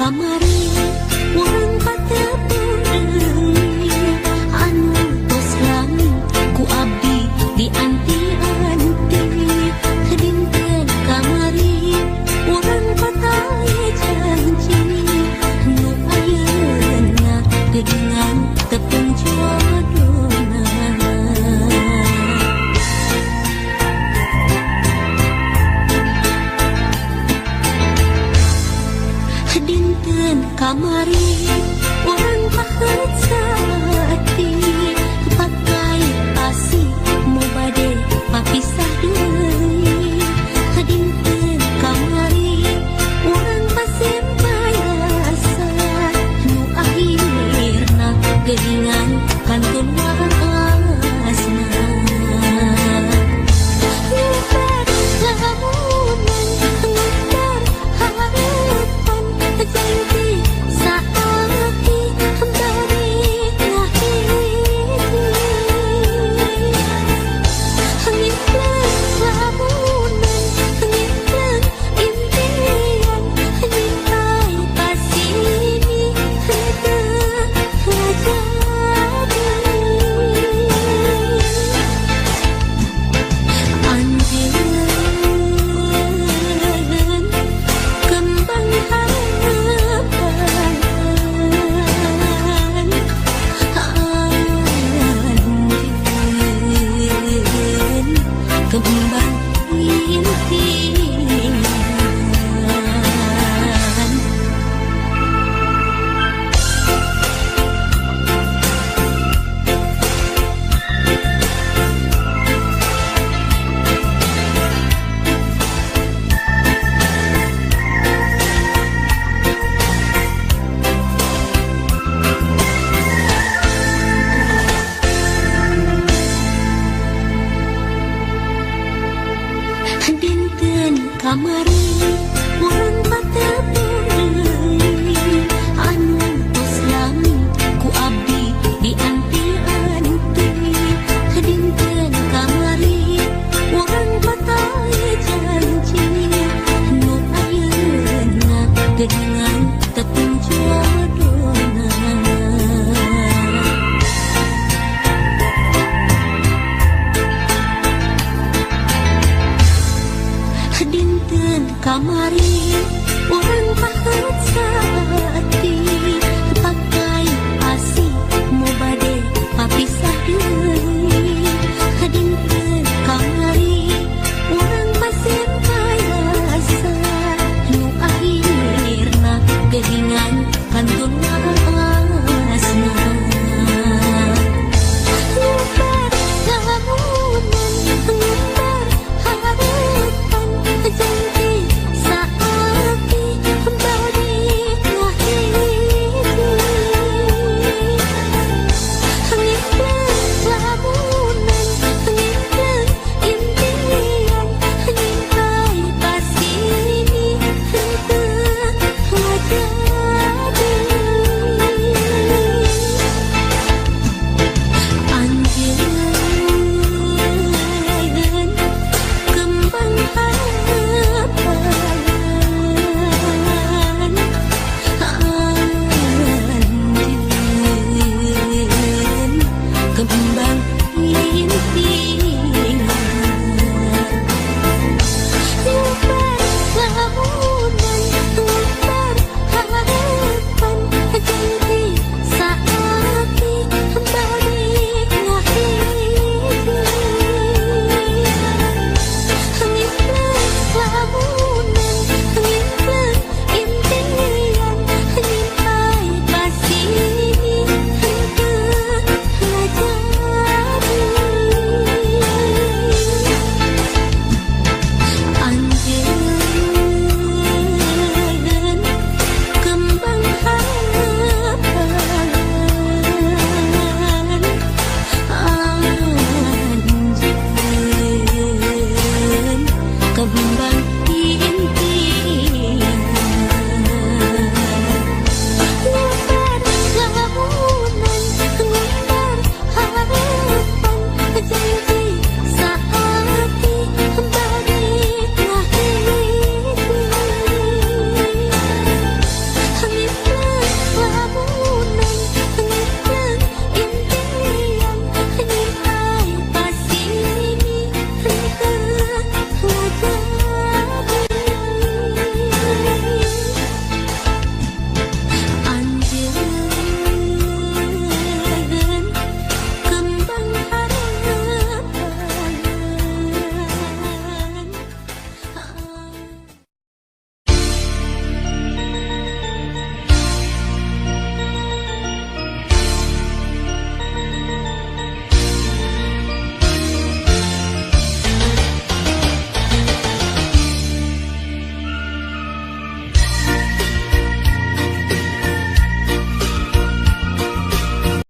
Kamari urang patepung anu tos lami ku abdi dianti-anti. Dinten kamari urang patali janji nu ayeuna geuningan tepung jodona. Dinten kamari urang paheut saati pakai pasi mu bade papisah deui. Dinten kamari urang pasempay asa nu akhirna geuningan kantun waasna. Ngeter lamunan ngeter harapan janji saati bari ngahiji. Ngimpleng lamunan ngimpleng impian nyintai pasini henteu jadi. Anjeun kembang harapan, anjeun kembang impian. Dinten kamari urang patepung deui anu tos lami ku abdi dianti-anti. Dinten kamari urang patali janji nu ayeuna geuningan tepung jodona. Dinten kamari urang